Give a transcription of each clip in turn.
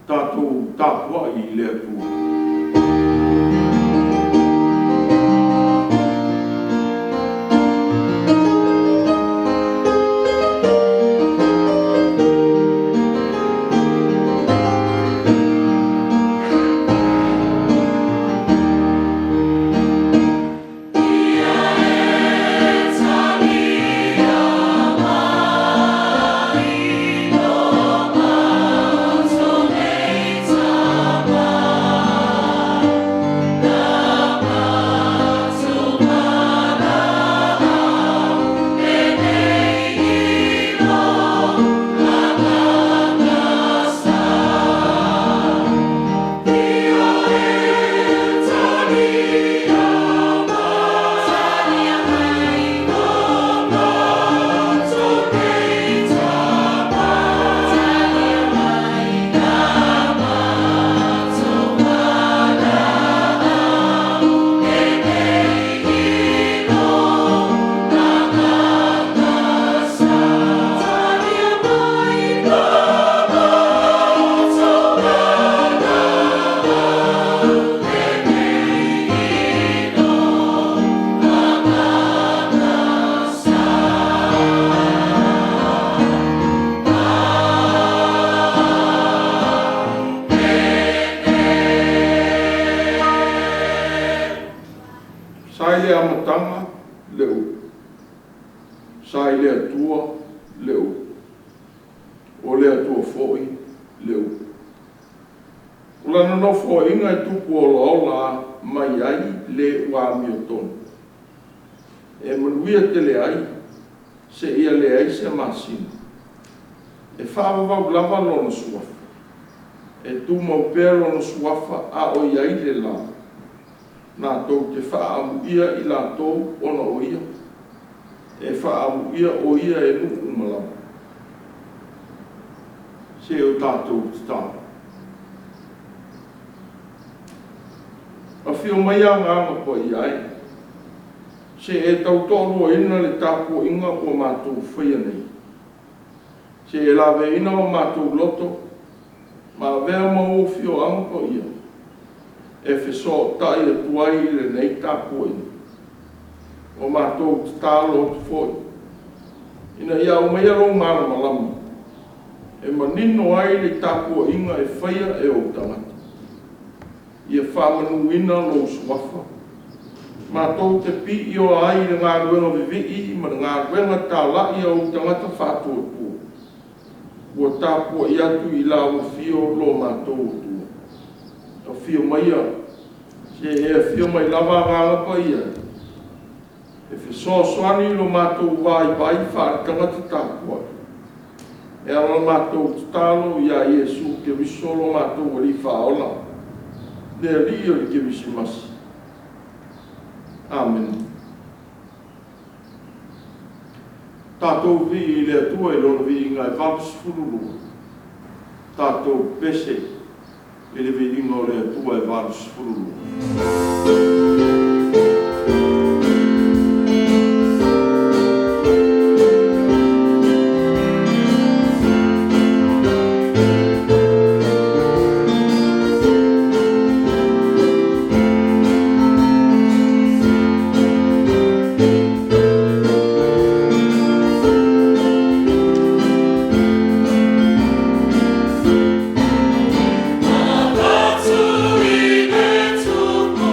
Tatou tapuai i le Atua. Ia e talia mai lo matou nei tama, La matou valaau lenei i lou Agaga Sa. Ia e talia mai lo matou nei tama, Talia mai la matou valaau lenei i lou Agaga Sa. Talia mai lo matou valaau lenei i lou Agaga Sa. Sa i le amataga le Upu, sa i le Atua le Upu, o le Atua foi le Upu. O Lana nofoaiga e tupu olaola mai ai le ua amiotonu, e manuia tele ai seia leai se masina. E faavavau lava Lona suafa, e tumau pea Lona suafa a o i ai le la, latou te faaamuia i latou ona o Ia, e faaamuia o Ia e nuu uma lava. Se o tatou tatalo. Afio mai Agaga Paia e, se i e tautoaluaina le tapuaiga ua matou faia nei, se i e laveaiina o matou loto ma avea ma ou afioaga paia e fesootai atu ai i lenei tapuaiga. Ua matou tatalo atu foi, ina ia aumaia lou malamalama e manino ai le tapuaiga e faia e ou tagata. Ia faamanuina lou Suafa matou te piioa ai i le galuega vivii ma le galuega talai a ou tagata faatuatua ua tapuai atu i lau afio lo matou Atua. Afio maia, se i e afio mai lava Agaga Paia e fesoasoani i lo matou vaivai faale-tagata tapuai, e ala la matou tatalo ia Iesu Keriso lo matou Alii Faaola, le Alii o le Kerisimasi. Amene. Tatou viia le Atua i Lona viiga e 82, tatou pese i le viiga o le Atua e 82. Avatu i le Tupu.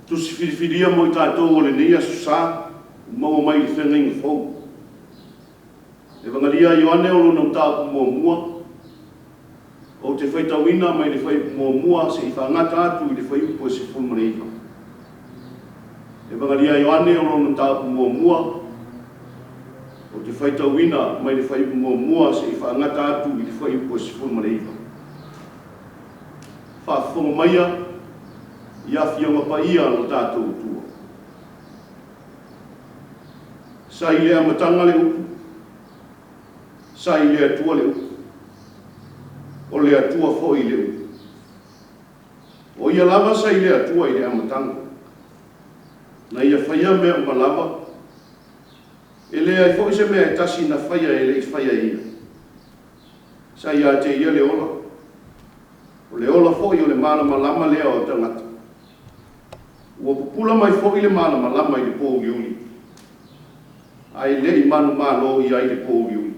Tusi filifilia mo i tatou o lenei Aso Sa ua maua mai i le Feagaiga Fou. Evagalia a Ioane o lona mataupu muamua, ou te faitauina mai le fuaiupu muamua seia faagata atu i le fuaiupu e 19. Evagalia a Ioane o lona mataupu muamua, ou te faitauina mai le fuaiupu muamua seia faagata atu i le fuaiupu e 19. Faafofoga maia i Afioga Paia a lo tatou Atua. Sa i le amataga le upu, sa i le Atua le upu, o le Atua foi le upu. O ia lava sa i le Atua i le amataga. Na ia faia mea uma lava, e leai foi se mea e tasi na faia e le i faia e ia. Sa ia te ia le ola, o le ola foi o le malamalama lea o tagata. Ua pupula mai foi le malamalama i le pouliuli, ae le i manumalo i ai le pouliuli.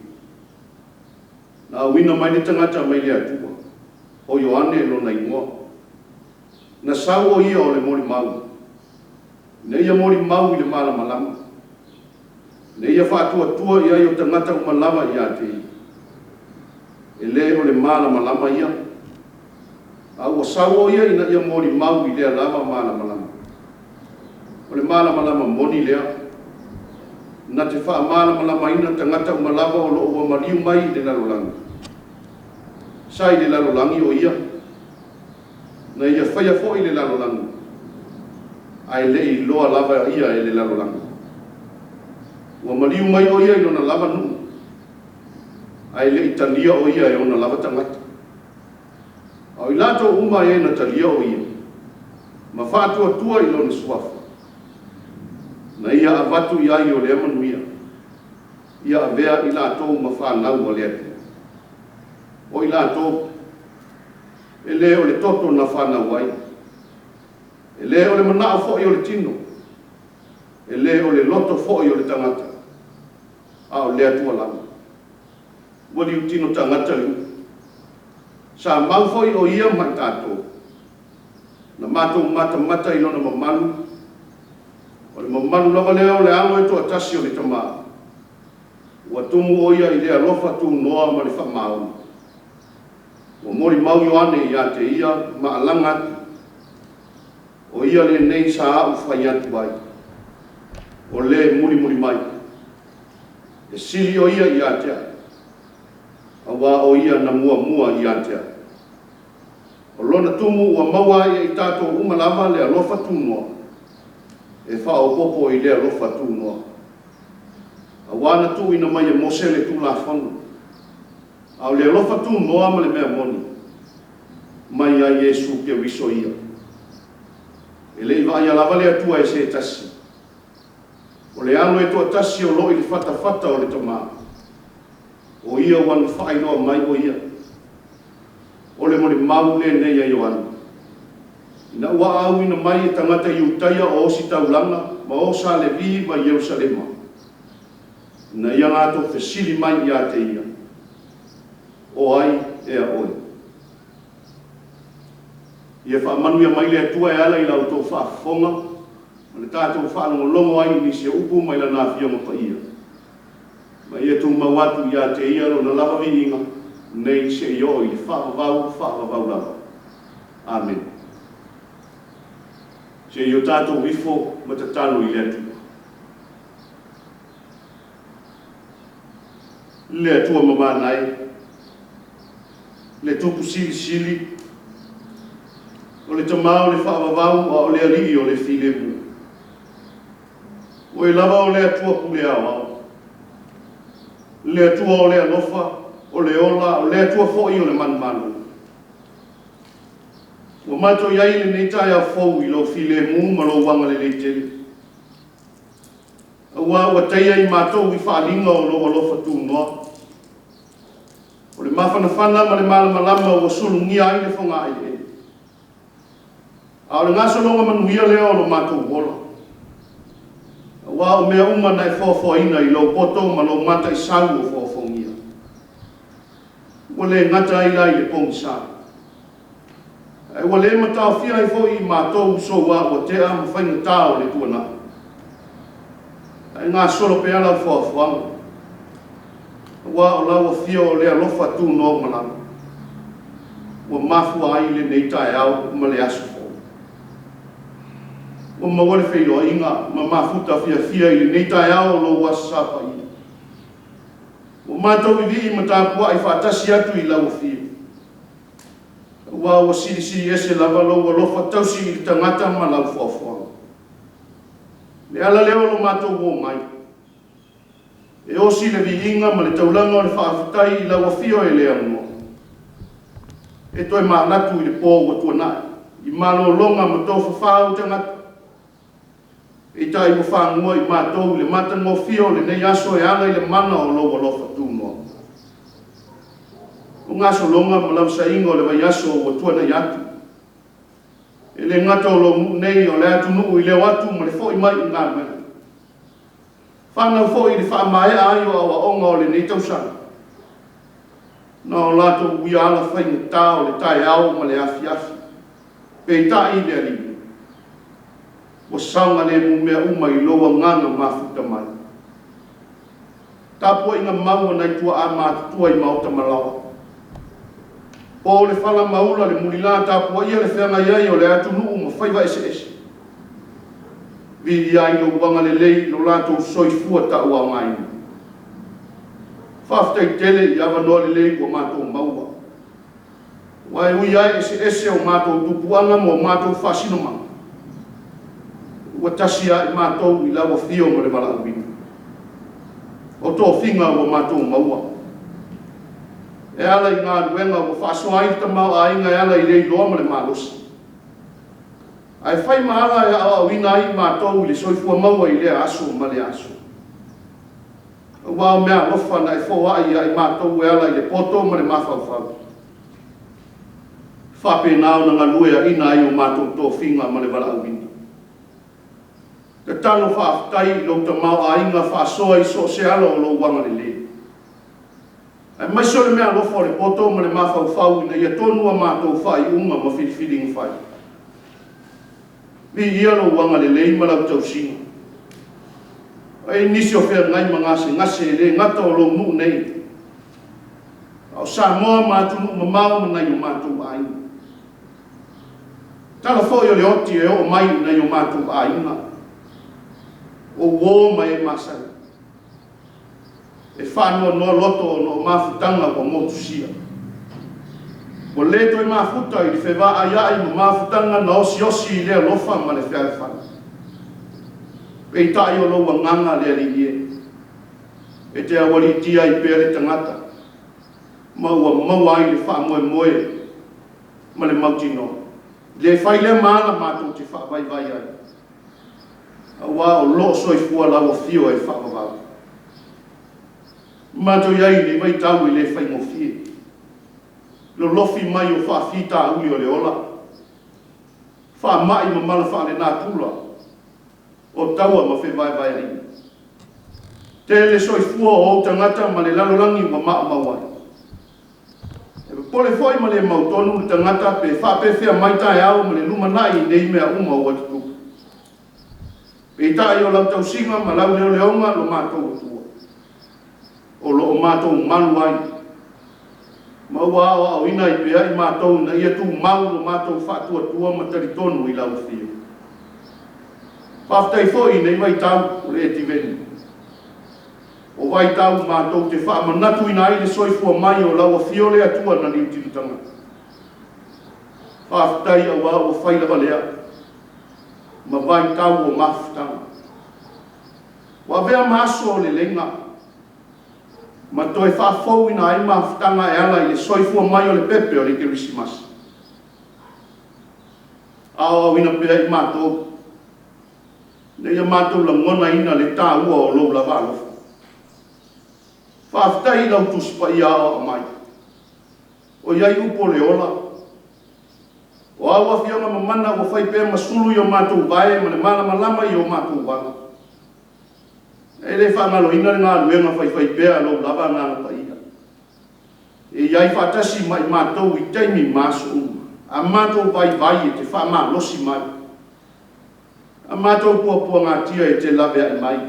Na auina mai le tagata mai le Atua, o Ioane lona igoa. Na sau o ia o le molimau, ina ia molimau i le malamalama, ina ia faatuatua i ai o tagata uma lava ia te ia. E le o le malamalama ia, a ua sau o ia ina ia molimau i lea lava malamalama. O le malamalama moni lea, na te faamalamalamaina tagata uma lava o lo o ua maliu mai i le lalolagi. Sa i le lalolagi o ia, na ia faia foi le lalolagi, ae le i iloa lava ia e le lalolagi. Ua maliu mai o ia i lona lava nuu, ae le i talia o ia e ona lava tagata. A o i latou uma e na talia o ia, ma faatuatua i lona suafa, na ia avatu i ai o lea manuia, ia avea i latou ma fanau a le Atua. O i latou, e le o le toto na fanau ai, e le o le manao foi o le tino, e le o le loto foi o le tagata, a o le Atua lava. Ua liutino tagata le upu. Sa mau foi o ia ma i tatou, na matou matamata i lona mamalu, o le mamalu lava lea o le Alo e toatasi o le Tama, ua tumu o ia i le alofa tunoa ma le faamaoni. Ua molimau Ioane ia te ia ma alaga atu, o ia lenei sa au fai atu ai, o le mulimuli mai, e sili o ia ia te au, aua o ia na muamua ia te au. O lona tumu ua maua ai e i tatou uma lava le alofa tunoa, e faaopoopo i le alofa tunoa. Aua na tuuina mai e Mose le Tulafono, a o le alofa tunoa ma le mea moni, mai ia Iesu Keriso ia. E le i vaaia lava le Atua e se tasi, o le Alo e toatasi o lo o i le fatafata o le Tama, o ia ua na faailoa mai o ia. O le molimau lenei a Ioane, ina ua auina mai e tagata Iutaia o ositaulaga ma osalevi mai Ierusalema, ina ia latou fesili mai ia te ia, o ai ea oe? Ia faamanuia mai le Atua e ala i la outou faafofoga ma le tatou faalogologo ai i nisi o upu mai Lana Afioga Paia, ma ia tumau atu ia te Ia Lona lava viiga, nei seia oo i le faavavau faavavau lava. Amene. Se i o tatou ifo ma tatalo i le Atua. Le Atua mamana e, le Tupu Silisili, o le Tama o le faavavau a o le Alii o le filemu. O oe lava o le Atua pule aoao, le Atua o le alofa, o le ola, o le Atua foi o le manumalo. Ua matou i ai i lenei taeao fou i lou filemu ma lou agalelei tele, aua ua taia i matou i faaaliga o lou alofa tunoa. O le mafanafana ma le malamalama ua sulugia ai le fogaeleele, a o le gasologa manuia lea o lo matou ola. Aua o mea uma na e foafoaina i lou poto ma lou mataisau o foafoagia, ua le gata ai la i le pogisa. Ae ua le mataofia ai foi i matou soua ua tea ma faigata o le tuanai. Ae gasolo pea lau foafoaga, aua o lau afio o le alofa tunoa malama, ua mafua ai lenei taeao ma le aso fou. Ua maua le feiloaiga ma mafuta fiafia i lenei taeao o lou Aso Sa paia. Ua matou vivii ma tapuai faatasi atu i lau afio, aua ua silisili ese lava lou alofa tausi i le tagata ma lau foafoaga. Le ala lea o lo matou o mai, e osi le viiga ma le taulaga o le faafetai i lau afio e le aunoa. E toe manatu i le po ua tuanai, i malologa ma tofafā ou tagata, peitai ua fagua i matou i le matagofie o lenei aso e ala i le mana o lou alofa tunoa. O gasologa ma lavasaiga o le vaiaso ua tuanai atu, e le gata o lou nuu nei, o le atunuu i leo atu ma le foi mai i galuega. Fanau foi i le faamaea ai o aoaoga o lenei tausaga, na o latou uia ala faigata o le taeao ma le afiafi, peitai le Alii, ua saogalemu mea uma i lou agaga mafuta mai. Tapuaiga mau a nai tuaa matutua i maota ma laoa. Po le fala ma ula le mulila tapuaia le feagai ai o le atunuu ma faiva eseese. Viia ai lou agalelei i lo latou soifua tauaogaina. Faafetai tele i avanoa lelei ua matou maua. Aua e ui lava e eseese o matou tupuaga ma o matou faasinomaga, ua tasi lava i matou i lau afio ma le valaauina. O tofiga ua matou maua e ala i galuega ua faasoa ai le tamaoaiga e ala i le iloa ma le malosi, ae fai ma ala e aoaoina ai i matou i le soifua maua i lea aso ma lea aso. Aua o meaalofa na e foai ia i matou e ala i le poto ma le mafaufau, e faapena ona galueaina ai o matou tofiga ma le valaauina. Tatalo faafetai i lou tamaoaiga faasoa i so o se ala o lou agalelei, aemaise o le meaalofa o le poto ma le mafaufau ina ia tonu a matou faaiuga ma filifiliga fai. Viia lou agalelei ma lau tausiga. Ai nisi o feagai ma gasegase e le gata o lou nuu nei, a o Samoa ma atunuu mamao ma nai o matou aiga. Tala foi o le oti e oo mai i nai o matou aiga, o uo ma e masani, e faanoanoa loto ona o mafutaga ua motusia. Ua le toe mafuta i le fevaaiai ma mafutaga na osiosi i le alofa ma le fealofani. Peitai o lou agaga le Alii e, e te aualiitia ai pea le tagata, ma ua maua ai le faamoemoe ma le mautinoa. Le fai lea ma ala matou te faavaivai ai, aua o loo soifua lau afio e faavavau. Matou i ai i lenei vaitau e le faigofie, lolofi mai o faafitauli o le ola, faamai ma mala faalenatura, o taua ma fevaevaeaiga. Tele soifua o ou tagata ma le lalolagi ua maumau ai. E popole foi ma le mautonu le tagata pe faapefea mai taeao ma le lumanai i nei mea uma ua tutupu. Peitai o lau tausiga ma lau leoleoga lo matou Atua, o lo o matou malu ai, ma ua aoaoina ai pea i matou ina ia tumau lo matou faatuatua ma talitonu i lau afio. Faafetai foi i nei vaitau o le Etiveni, o vaitau matou te faamanatuina ai le soifua mai o lau afio le Atua na liutili tagata. Faafetai aua ua fai lava lea ma vaitau o mafutaga. Ua avea ma aso o leleiga, ma toe faafouina ai mafutaga e ala i le soifua mai o le pepe o le Kerisimasi. Aoaoina pea i matou, ina ia matou lagonaina le taua o lou lava alofa. Faafetai i lau Tusi Paia aoao mai, o i ai upu o le ola, o au afioga mamana ua fai pea ma sulu i o matou vae ma le malamalama i o matou ala. E le faagaloina le galuega faifaipea a lou lava Agaga Paia, e i ai faatasi ma i matou i taimi ma aso uma. A matou vaivai e te faamalosi mai. A matou puapuagatia e te laveai mai.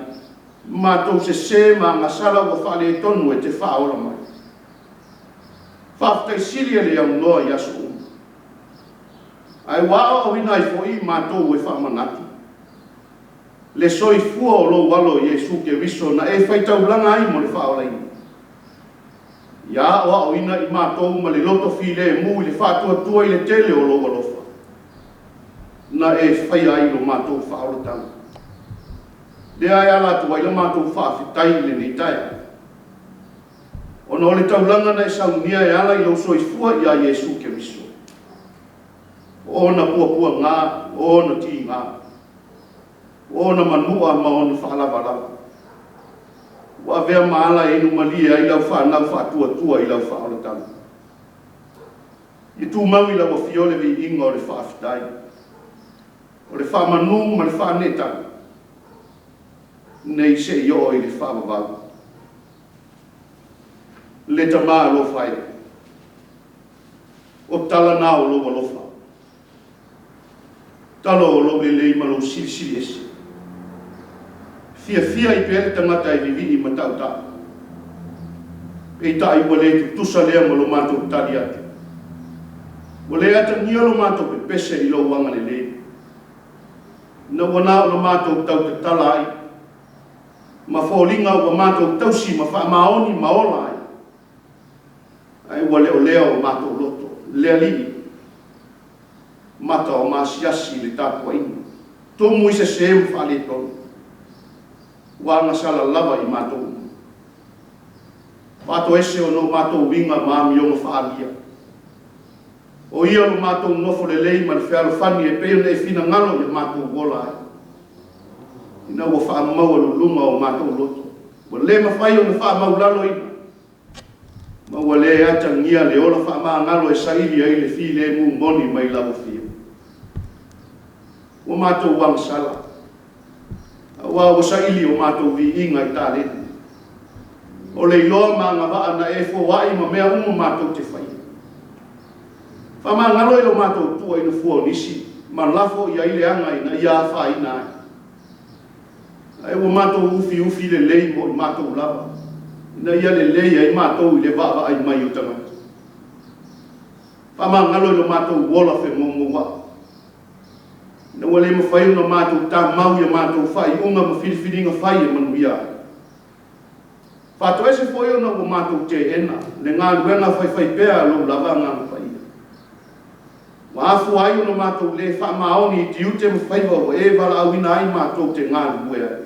Matou sesē ma agasala ua faaletonu e te faaola mai. Faafetai sili e le aunoa i aso uma. Ae ua aoaoina ai foi i matou e faamanatu le soifua o lou Alo Iesu Keriso na e faitaulaga ai mo le faaolaina. Ia aoaoina i matou ma le loto filemu i le faatuatua i le tele o lou alofa na e faia ai lo matou faaolataga. Lea e ala atu ai la matou faafetai i lenei taeao, ona o le taulaga na e saunia e ala i lou soifua ia Iesu Keriso, o ona puapuaga, o ona tiga, o ona manua ma ona faalavalava, ua avea ma ala e inu malie ai lau fanau faatuatua i lau faaolataga. Ia tumau i lau afio le viiga o le faafetai, o le faamanu ma le faaneetaga, nei seia oo i le faavavau. Le Tama alofa e, o tala na o lou alofa, tala o lou lelei ma lou silisili ese. Fiafia ai pea le tagata e vivii ma tautau, peitai ua le tutusa lea ma lo matou tali atu. Ua le atagia lo matou pepese i lou agalelei, ina ua na o na matou tautatala ai, ma foliga ua matou tausi ma faamaoni ma ola ai, ae ua le o lea o matou loto, le Alii, mata o maasiasi i le tapuaiga, tumu i sesē ma faaletonu, ua agasala lava i matou uma. Faatoese ona o matou uiga ma amioga faaalia, o ia lo matou nofo lelei ma le fealofani e pei ona e finagalo ia matou ola ai, ina ua faamaualuluga o matou loto, ua le mafai ona faamaulaloina, ma ua le atagia le ola faamagalo e saili ai le filemu moni mai lau afio. Ua matou agasala, aua ua saili o matou viiga i taleni, o le iloa ma agavaa na e foai ma mea uma matou te faia. Faamagalo i lo matou tuuaina fua o nisi, ma lafo i ai le aga ina ia afaina ai. Ae ua matou ufiufi lelei mo i matou lava, ina ia lelei ai matou i le vaavaai mai o tagata. Faamagalo i lo matou ola femoumouai, ina ua le mafai ona matou tamau i a matou faaiuga ma filifiliga fai e manuia ai. Faatoese foi ona ua matou teena le galuega faifaipea a lou lava Agaga Paia. Ua afua ai ona matou le faamaoni i tiute ma faiva ua e valaauina ai matou te galulue ai.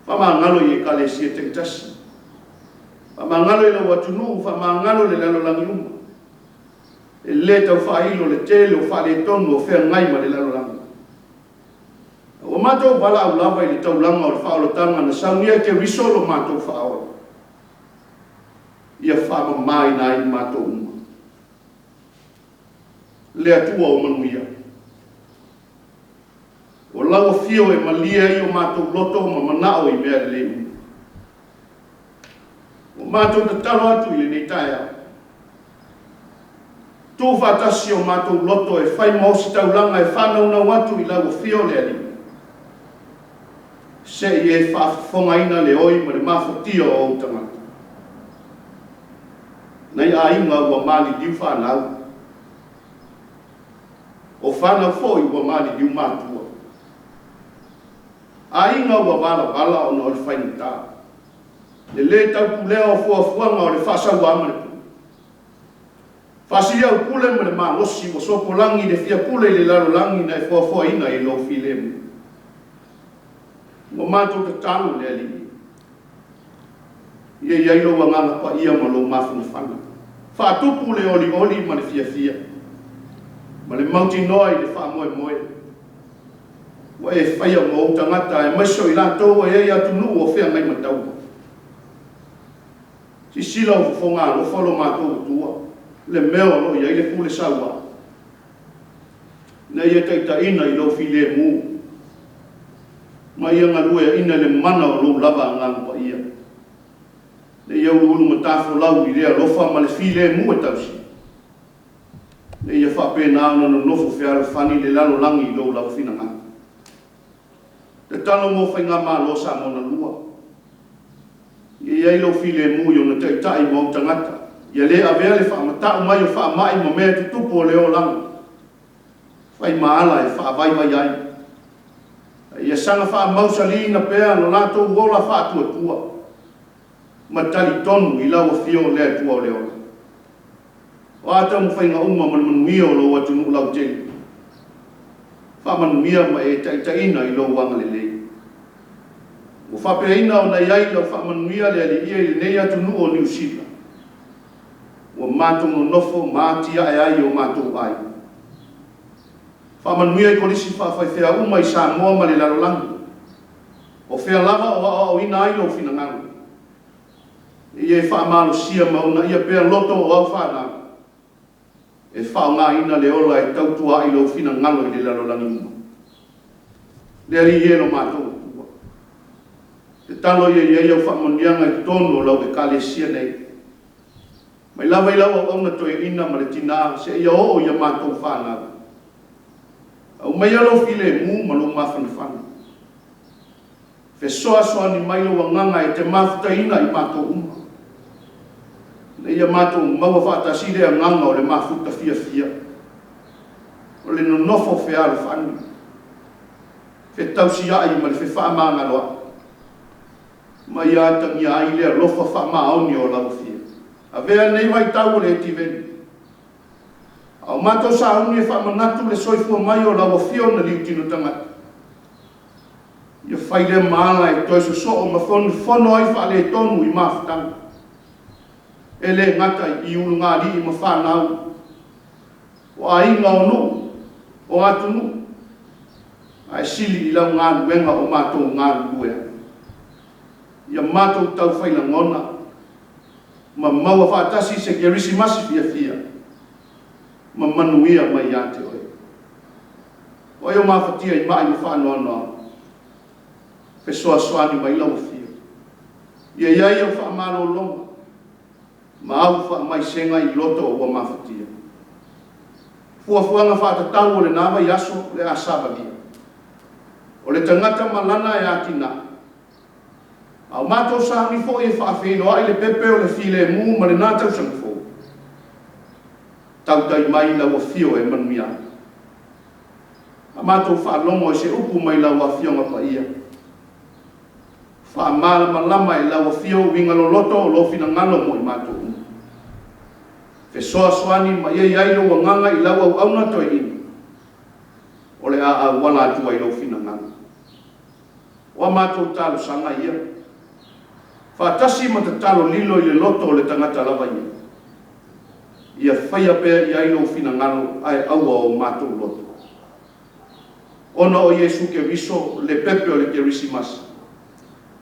Faamagalo i Ekalesia taitasi, faamagalo i lou atunuu, faamagalo i le lalolagi uma. E le tau faailo le tele o faaletonu o feagai ma le lalolagi. Ua matou valaau lava i le taulaga o le faaolataga na saunia e Keriso lo matou faaola, ia faamamaina ai i matou uma. Le Atua o manuia, o lau afio e malie ai o matou loto ma manao i mea lelei uma. Ua matou tatalo atu i lenei taeao, tuufaatasi o matou loto e fai ma ositaulaga e faanaunau atu i lau afio le Alii, se i e faafofogaina le oi ma le mafatia o ou tagata. Nai aiga ua maliliu fanau, o fanau foi ua maliliu matua. Aiga ua valavala ona o le faigata, le lē taupulea o fuafuaga o le faasauā ma le pule. Faasili au pule ma le malosi ua sopolagi le fia pule i le lalolagi na e foafoaina i lou filemu. Ua matou tatalo le Alii, ia i ai lou agaga paia ma lou mafanafana. Faatupu le olioli ma le fiafia, ma le mautinoa i le faamoemoe. Ua e faia ma ou tagata aemaise o i latou e i ai atunuu o feagai ma taua. Sisila o fofoga alofa lo matou Atua, le mea o lo o i ai le pule sauā, ina ia taitaiina i lou filemu, ma ia galueaina le mana o lou lava Agaga Paia, ina ia uluulu matafolau i le alofa ma le filemu e tausi. Ina ia faapena ona nonofo fealofani le lalolagi i Lou lava finagalo. Tatalo mo Faigamalo a Samoa na lua. Ia i ai Lou filemu i ona taitai ma ou tagata, ia le avea le faamata'u mai o faamai ma mea tutupu o le olaga, fai ma ala e faavaivai ai, a ia saga faamausaliina pea lo latou ola faatuatua ma talitonu i Lau Afio le Atua o le ola. O a taumafaiga uma mo le manuia o lou atunuu lautele, faamanuia ma e taitaiina i lou agalelei. Ua faapeaina ona i ai lau faamanuia le Alii e i lenei atunuu o Niu Sila, ua matou nonofo ma atiae ai o matou aiga. Faamanuia i kolisi faafaifeau uma i Samoa ma le lalolagi, o fea lava o aoaoina ai lou finagalo, Ia e faamalosia ma uunaia pea loto o au fanau e faaaogaina le ola e tautua ai lou finagalo i le lalolagi uma. Le Alii e lo matou Atua, tatalo ia i ai au faamanuiaga i totonu o lau Ekalesia nei, mai lava i lau auauna toeaina ma le tinā seia oo i a matou fanau. Aumaia lou filemu ma lou mafanafana. Fesoasoani mai lou Agaga e te mafutaina i matou uma, ina ia matou maua faatasi le agaga o le mafuta fiafia, o le nonofo fealofani, fetausiai ma le fefaamagaloai, ma ia atagia ai le alofa faamaoni o lau Afio. Avea lenei vaitau o le Etiveni, a o matou sauni e faamanatu le soifua mai o lau Afio na liutino tagata, Ia fai lea ma ala e toe sosoo ma fonofono ai faaletonu i mafutaga, e le gata i ulugalii ma fanau, o aiga, o nuu, o atunuu, ae sili i lau galuega o matou galulue ai. Ia matou taufai lagona ma maua faatasi se Kerisimasi fiafia ma manuia mai ia te Oe. O ai o mafatia i mai ma faanoanoaga? Fesoasoani mai lau Afio. Ia i ai au faamalologa ma au faamaisega i loto ua mafatia. Fuafuaga faatatau o lena vaiaso o le a savalia. O le tagata ma lana e atinae. A o matou sauni foi e faafeiloai le pepe o le filemu ma lena tausaga fou. Tautai mai lau Afio e manuia ai. A matou faalogo i se upu mai lau Afioga Paia, faamalamalama e lau Afio uiga loloto o lou finagalo mo i matou uma. Fesoasoani ma ia i ai lou Agaga i lau auauna toeaina, o le a auala atu ai lou finagalo. O a matou talosaga ia, faatasi ma tatalo lilo i le loto o le tagata lava ia, ia faia pea i ai lou finagalo ae aua o matou loto. Ona o Iesu Keriso, le pepe o le Kerisimasi,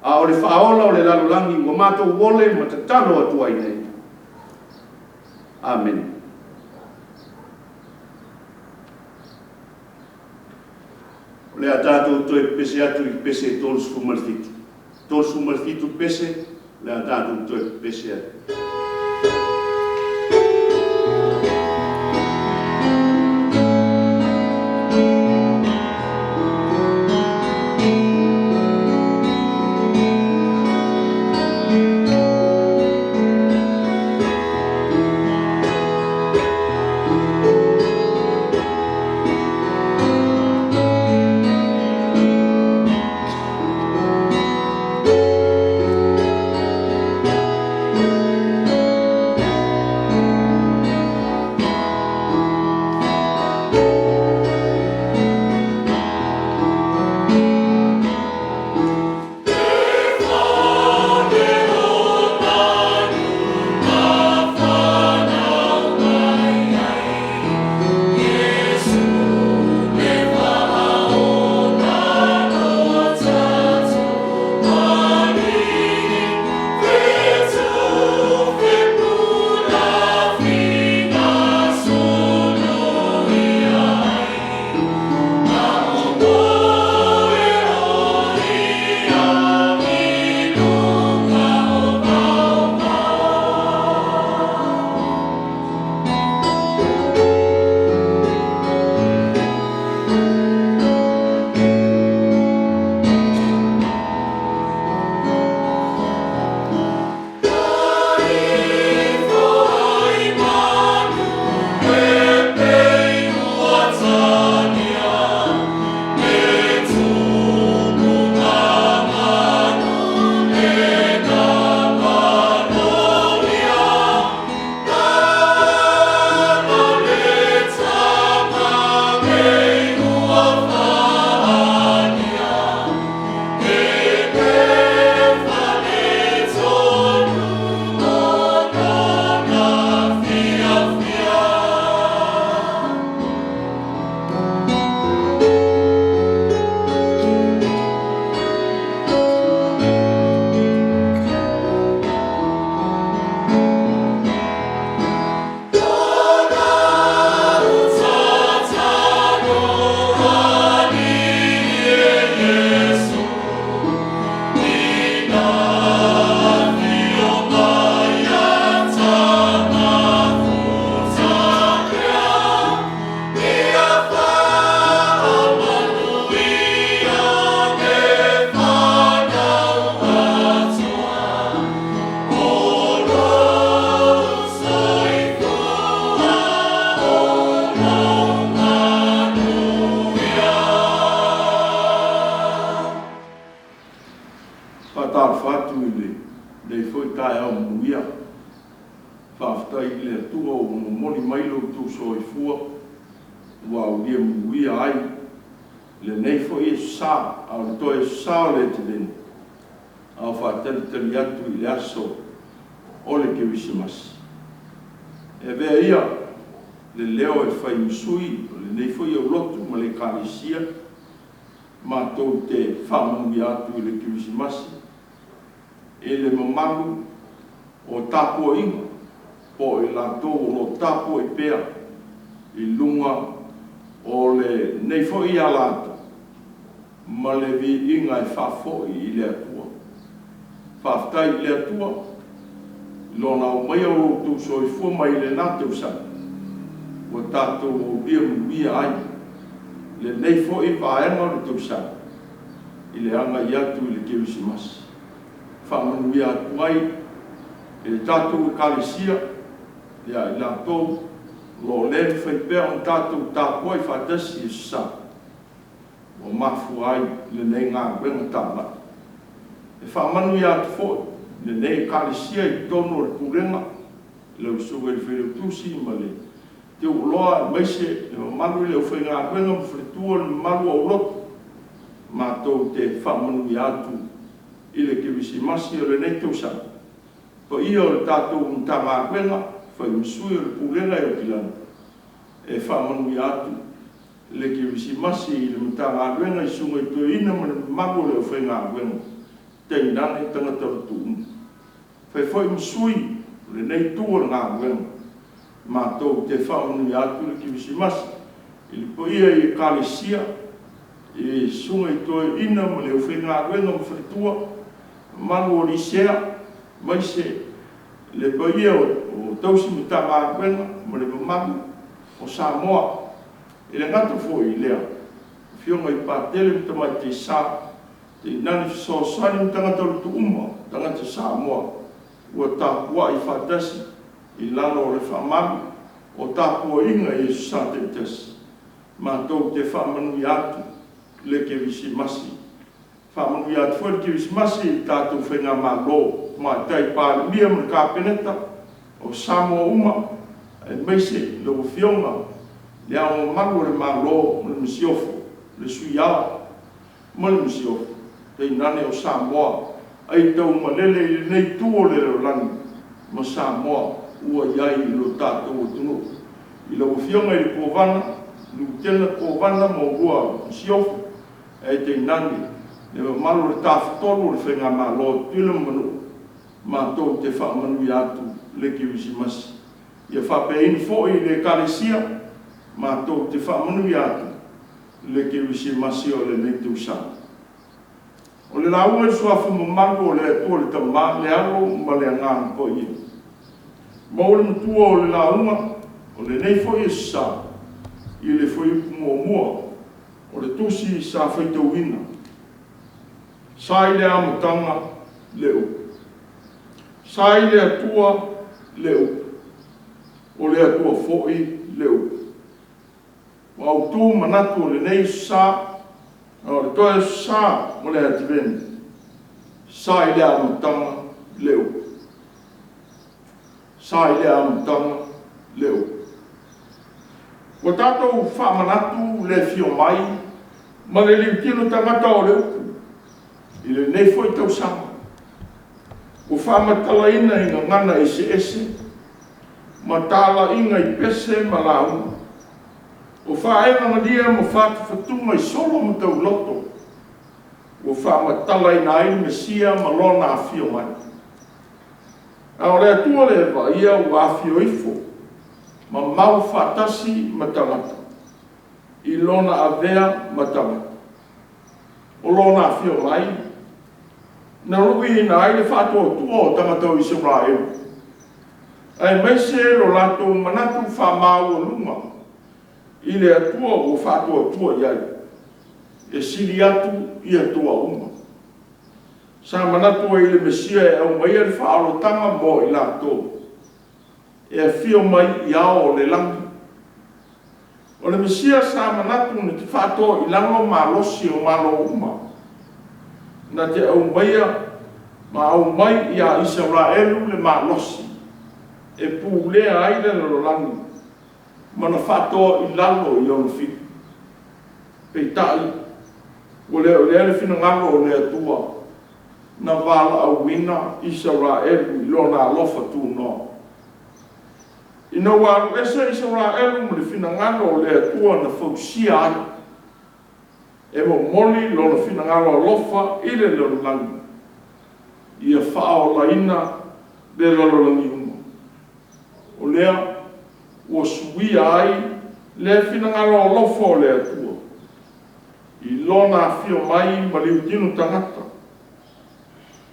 a o le Faaola o le lalolagi ua matou ole ma tatalo atu ai nei. Amene. O le a tatou toe pepese atu i le pese 37. 37 pese, o le a tatou toe pepese atu. Faatalofa atu i lenei foi taeao manuia. Faafetai i le Atua ua momoli mai lo outou soifua ua aulia manuia ai lenei foi Aso Sa, a o le toe Aso Sa o le Ateveni, a o faatalitali atu i le aso o le Kerisimasi. E avea ia le leo e fai ma sui o lenei foi aulotu ma le Ekalesia, matou te faamanuia atu i le Kerisimasi i le mamalu o tapuaiga po o i latou o lo o tapuai pea i luga o lenei foi ala ma le viiga e faafoi i le Atua. Faafetai i le Atua i Lona aumaia o lo outou soifua mai lena tausaga ua tatou aulia manuia ai lenei foi vaega o le tausaga i le agai atu i le Kerisimasi. Faamanuia atu ai i le tatou Ekalesia ia i latou o lo o le mafai pea ona tatou tapuai faatasi i Aso Sa ua mafua ai lenei galuega taulai. E faamanuia atu foi lenei Ekalesia i totonu o le pulega i lau Susuga i le Failautusi ma le teuoloa aemaise le mamalu i le aufaigaluega ma faletua, le mamalu o aulotu, matou te faamanuia atu i le Kerisimasi o lenei tausaga. Paia o le tatou Matagaluega, fai ma sui o le Pulega e Okilagi, e faamanuia atu le Kerisimasi i le Matagaluega i Susuga i Toeaina ma le mamalu o le aufaigaluega, tainane tagata lotu uma. Fai foi ma sui o lenei itu o le galuega, matou te faamanuia atu le Kerisimasi i le paia i Ekalesia, i Susuga i Toeaina ma le aufaigaluega ma faletua, mamalu o lisea, aemaise le paia o tausi Matagaluega ma le mamalu o Samoa. E le gata foi i lea, afioga i Patele ma Tamaitai Sa, tainane fesoasoani ma tagata lotu uma, tagata Samoa ua tapuai faatasi i lalo o le faamalu o tapuaiga i Aso Sa taitasi, matou te faamanuia atu le Kerisimasi. Faamanuia atu foi le Kerisimasi i le tatou Faigamalo, Tamaitai Palemia ma le Kapeneta, o Samoa uma, aemaise lau Afioga i Le Ao Mamalu o le Malo ma le Masiofo, le Sui Ao ma le Masiofo, tainane o Samoa aitaumalele i lenei itu o le lalolagi ma Samoa ua i ai i lo tatou atunuu. I lau Afioga i le Kovana, Lutena Kovana ma oulua Masiofo, ae tainane le mamalu o le Tafatolu o le Faigamalo a Tutuila ma Manua, matou te faamanuia atu le Kerisimasi. Ia faapeaina foi le Ekalesia, matou te faamanuia atu le Kerisimasi o lenei tausaga. O le lauga i le Suafa mamalu o le Atua le Tama, le Alo ma le Agaga Paia. Maua le matua o le lauga o lenei foi Aso Sa i le fuaiupu 1 o le tusi sa faitauina. Sa i le amataga le Upu. Sa i le Atua le Upu, o le Atua foi le Upu. Ua autu manatu o lenei Aso Sa, a o le toe Aso Sa o le Ateveni, sa i le amataga le Upu. Sa i le amataga le Upu. Ua tatou faamanatu le afio mai ma le liutilo tagata o le Upu i lenei foi tausaga. Ua faamatalaina i gagana eseese ma talaiga i pese ma lauga. Ua faelagalia ma fatufatuga i solo ma tauloto, ua faamatalaina ai le Mesia ma Lona afio mai. A o le Atua le vaaia ua afio ifo ma mau faatasi ma tagata i Lona avea ma tagata. O Lona afio mai na luiina ai le faatuatua o tagata o Isaraelu, aemaise lo latou manatu faamaualuga i le Atua ua faatuatua i ai, e sili atu i atua uma. Sa manatu ai i le Mesia e aumaia le faaolataga mo i latou, e afio mai i ao o le lagi. O le Mesia sa manatu na te faatoa i lalo malosi o Malo uma, na te aumaia Ma aumai ia Isaraelu le malosi e pulea ai le lalolagi ma na faatoa i lalo i ona fili. Peitai, ua le o lea le finagalo o le Atua na valaauina Isaraelu i Lona alofa tunoa. Ina ua alu ese Isaraelu ma le finagalo o le Atua na fausia ai, e momoli Lona finagalo alofa i le lalolagi, ia faaolaina le lalolagi uma. O lea ua suia ai lea finagalo alofa o le Atua i Lona afio mai ma liutino tagata.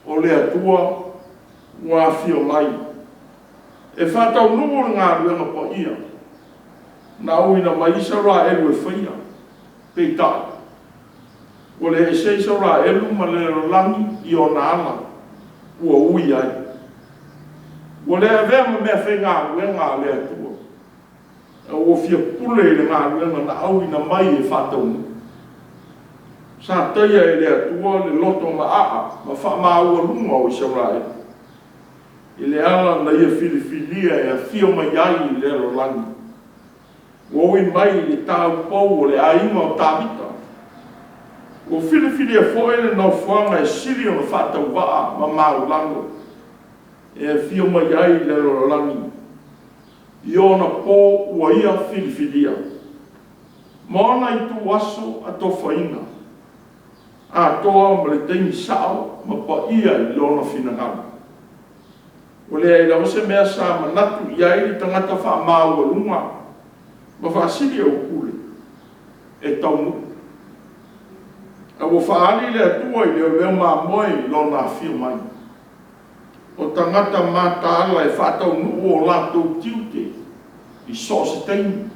O le Atua ua afio mai e faataunuu le galuega paia na auina mai Isaraelu e faia, peitai, ua le ese Isaraelu ma le lalolagi i ona ala ua ui ai. Ua le avea ma meafaigaluega a le Atua, a ua fia pule i le galuega na auina mai e faataunuu. Sa taia e le Atua le loto maaa ma faamaualuga o Isaraelu i le ala na Ia filifilia e afio mai ai i le lalolagi, ua ui mai i le taupou o le aiga o Tavita. Ua filifilia foi le nofoaga e sili ona faatauvaa ma maualalo e afio mai ai i le lalolagi i ona po ua Ia filifilia, ma ona ituaso atofaina, atoa ma le taimi sao ma paia i Lona finagalo. Ua leai lava se mea sa manatu i ai le tagata faamaualuga ma faasiliaupule e taunuu, ae ua faaali le Atua i leoleo mamoe i Lona afio mai, o tagata mataala e faataunuu o latou tiute i so o se taimi.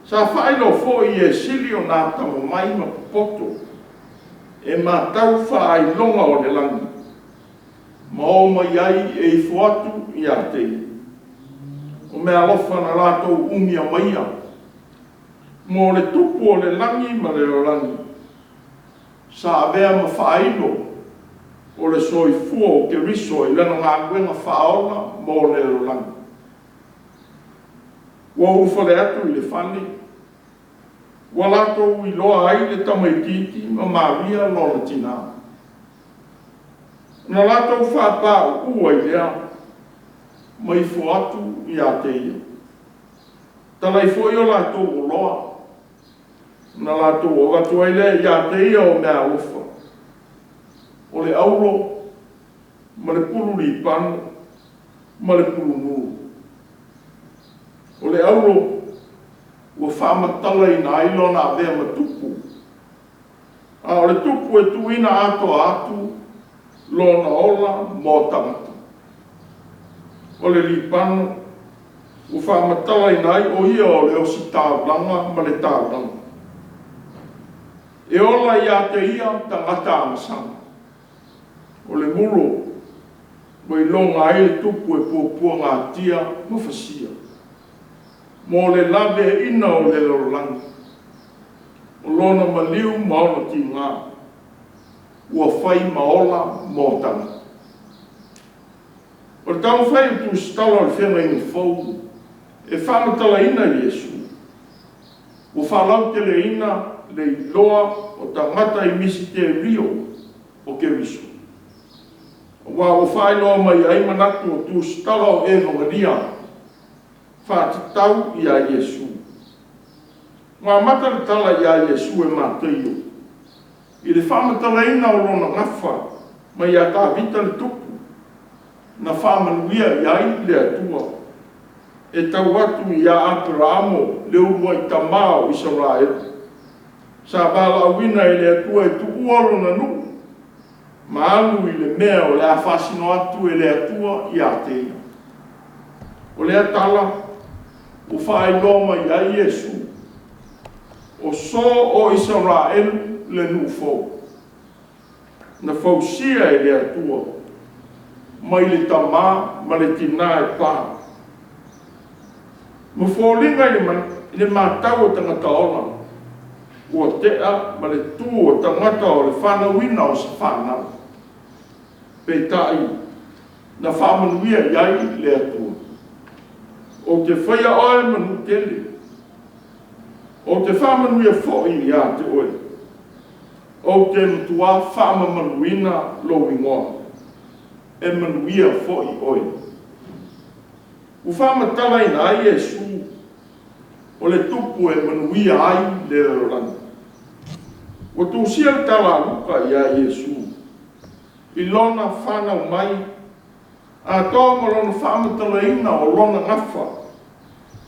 Sa faailoa foi i e sili ona atamamai ma popoto e matau faailoga o le lagi, ma omai ai e ifo atu ia te ia, o meaalofa na latou umia maia mo le Tupu o le lagi ma le lalolagi, sa avea ma faailo o le soifua o Keriso i lana galuega faaola mo le lalolagi. Ua ou ulufale atu i le fale, ua latou iloa ai le tamaitiiti ma Maria lona tina. Na latou faapauu ai lea ma ifo atu ia te ia, talai foi a latou oloa, ona latou avatu ai lea ia te ia o meaalofa, o le auro ma le pulu libano ma le pulu muru. O le auro ua faamatalaina ai lona avea ma tupu, a o le tupu e tuuina atoa atu lona ola mo tagata. O le libano ua faamatalaina ai o ia o le ositaulaga ma le taulaga, e ola ia te ia tagata agasala. O le muro ua iloga ai le tupu e puapuagatia ma fasia, mo le laveaiina o le lalolagi, o lona maliu ma ona tiga, ua fai ma ola mo tagata. O le taumafai o le tusitala o le Feagaiga Fou e faamatalaina Iesu, ua faalauteleina le iloa o tagata i misitelio o Keriso, aua ua faailoa mai ai manatu o tusitala o Evagelia faatatau ia Iesu. Ua amata le tala ia Iesu e Mataio i le faamatalaina o lona gafa mai ia Tavita le tupu, na faamanuia i ai le Atua e tau atu ia Aperamo le uluai tama o Isaraelu, sa valaauina e le Atua e tuua lona nuu ma alu i le mea o le a faasino atu e le Atua ia te ia. O lea tala ua faailoa mai ai Iesu, o so o Isaraelu le nuu fou, na fausia e le Atua mai le tama ma le tina e pa, ma foliga i le matau a tagata ola, ua tea ma le tu o tagata o le fanauina o se fanau. Peitai, na faamanuia i ai le Atua. Ou te faia oe ma nuu tele. Ou te faamanuia foi ia te oe. Ou te matua faamamaluina lou igoa. E manuia foi oe. Ua faamatalaina ai Iesu o le tupu e manuia ai le lalolagi. Ua tusia le tala a Luka ia Iesu i lona fanau mai atoa ma lona faamatalaina o lona gafa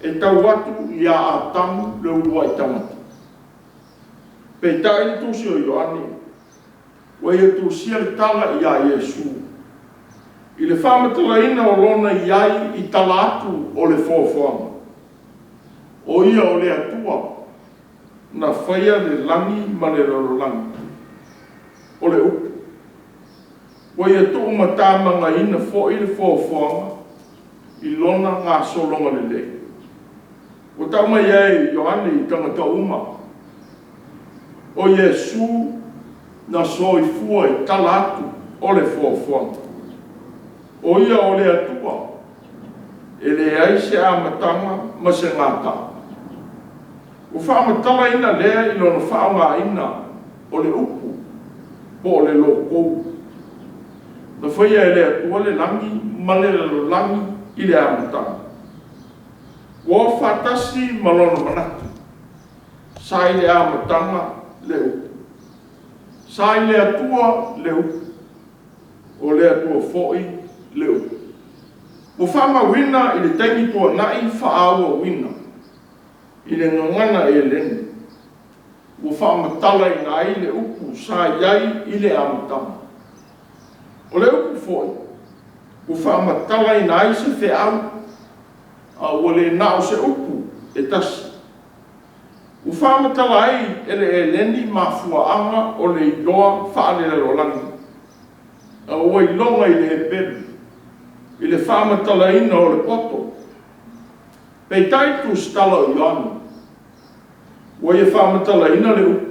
e tau atu ia Atamu le uluai tagata. Peitai le tusi o Ioane, ua ia tusia le tala ia Iesu i le faamatalaina o lona i ai i tala atu o le foafoaga. O Ia o le Atua na faia le lagi ma le lalolagi. O le upu, ua ia tuumatamagaina foi le foafoaga i lona gasologa lelei. Ua tau mai ai e Ioane i tagata uma, o Iesu na soifua i tala atu o le foafoaga. O Ia o le Atua, e leai se amataga ma se gataa. Ua faamatalaina lea i lona faaaogaina o le upu po o le logou. Na faia e le Atua le lagi ma le lalolagi i le amataga. Ua o faatasi ma lona manatu. Sa i le amataga le upu. Sa i le Atua le upu. O le Atua foi le upu. Ua faamauina i le taimi tuanai faaauauina i le gagana Eleni, ua faamatalaina ai le upu sa i ai i le amataga. O le upu foi, ua faamatalaina ai se feau, a ua le na o se upu e tasi. Ua faamatala ai e le Eleni mafuaaga o le iloa faale-lalolagi, a ua iloga i le Heperu i le faamatalaina o le poto. Peitai le tusitala o Ioane, ua ia faamatalaina le upu,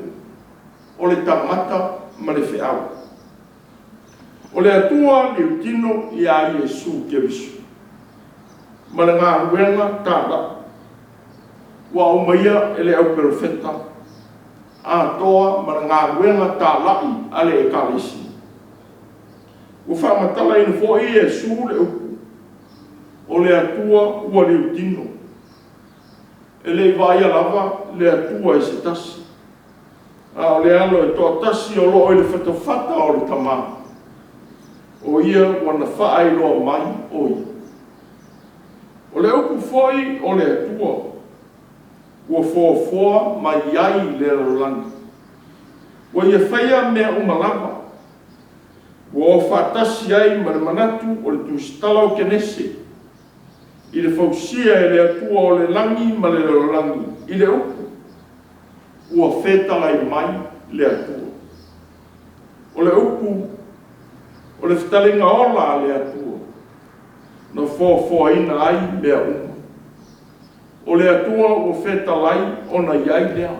o le tagata ma le feau. O le Atua liutino ia Iesu Keriso ma le galuega talai ua aumaia e le au Perofeta atoa ma le galuega talai a le Ekalesia. Ua faamatalaina foi Iesu le upu, o le Atua ua liutino. E le i vaaia lava le Atua i se tasi, a o le Alo e toatasi o lo o i le fatafata o le Tama, o Ia ua na faailoa mai o Ia. O le upu foi o le Atua ua foafoa mai ai le lalolagi, ua Ia faia mea uma lava, ua o faatasi ai ma le manatu o le tusitala o Kenese, i le fausia e le Atua o le lagi ma le lalolagi i le upu, ua fetalai mai le Atua. O le upu, o le fetalaiga ola a le Atua, na foafoaina ai mea uma. O le Atua ua fetalai ona i ai lea.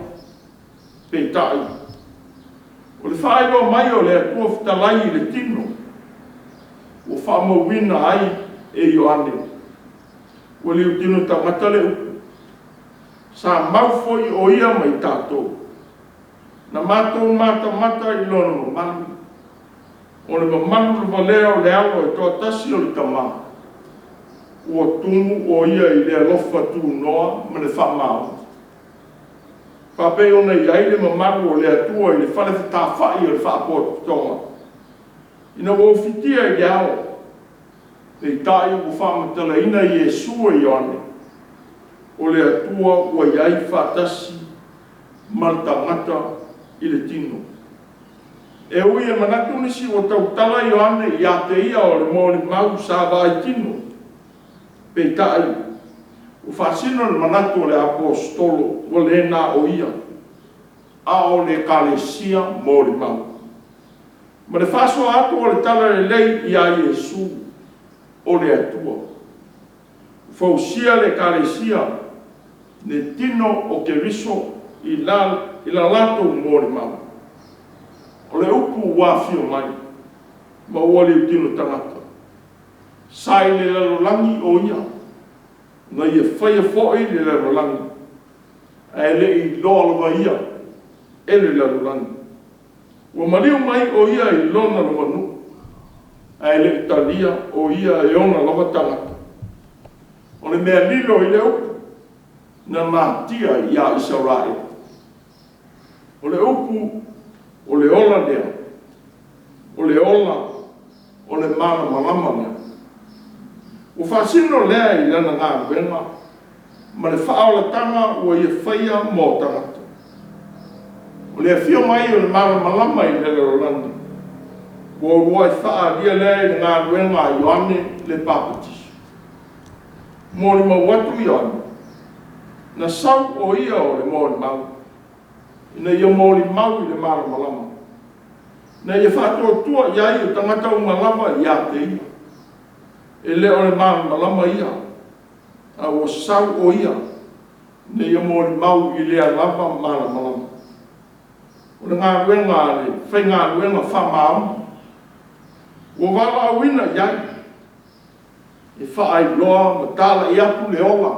Peitai, o le faailoa mai o le Atua fetalai i le tino, ua faamauina ai e Ioane, ua liutino tagata le upu, sa mau foi o Ia ma i tatou, na matou matamata i lona mamalu, o le mamalu lava lea o le Alo e toatasi o le Tama, ua tumu o Ia i le alofa tunoa ma le faamaoni. E faapei ona i ai le mamalu o le Atua i le fale fetāfai o le Faalapotopotoga, ina ua ufitia i le ao, peitai ua faamatalaina Iesu e Ioane, o le Atua ua i ai faatasi ma le tagata i le tino. E ui e manatu nisi ua tautala Ioane ia te ia o le molimau sa vaai tino, peitai ua faasino le manatu o le Aposetolo ua le na o ia, a o le Ekalesia molimau. Ma le faasoa atu o le Talalelei ia Iesu, o le Atua. Ua fausia le Ekalesia, le tino o Keriso i la latou molimau. O le upu ua afio mai, Ma ua liutino tagata. Sa i le lalolagi o ia, na ia faia foi le lalolagi, ae le i iloa lava ia e le lalolagi. Ua maliu mai o ia i lona lava nuu, ae le i talia o ia e ona lava tagata. O le mea lilo i le upu, na natia ia Isaraelu. O le upu, o le ola lea, o le ola, o le malamalama lea. Ua faasino lea i lana galuega ma le faaolataga ua ia faia mo tagata. O le afio mai o le malamalama i le lalolagi, ua uluai faaalia lea i le galuega a Ioane le Papatiso. Molimau atu Ioane, na sau o ia o le molimau, ina ia molimau i le malamalama, ina ia faatuatua i ai o tagata uma lava ia te ia. E le o le malamalama ia, a ua sau o ia ina ia molimau i lea lava malamalama. O le galuega a le faigaluega faamaoni, ua valaauina i ai e faailoa ma talai atu le ola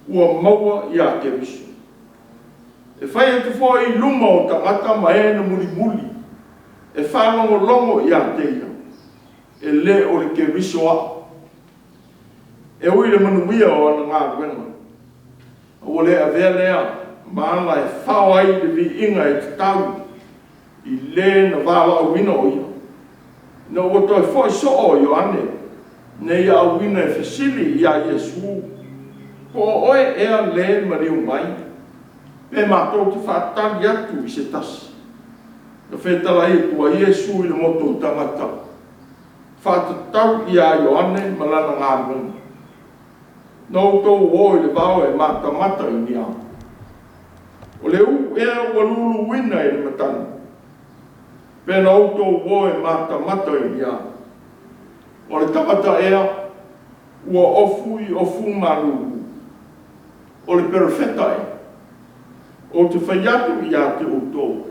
ua maua ia Keriso. E fai atu foi i luma o tagata ma e na mulimuli e faalogologo ia te ia, e le o le Keriso au. E ui i le manuia o ana galuega, a ua le avea lea ma aga e fao ai le viiga e tatau i le na valaauina o ia. Ina ua toe foi soo o Ioane ina ia auina e fesili ia Iesu, po o oe ea le maliu mai, pe matou te faatali atu i se tasi? Na fetalai atu ai Iesu i le motu o tagata, faatatau ia Ioane ma lana galuega. Na outou o i le vao e matamata i ni a? O le ū ea ua luluina e le matagi? Pe na outou o e matamata i ni a? O le tagata ea ua ofu i ofu malulu? O le perofeta ea? Ou te fai atu ia te outou,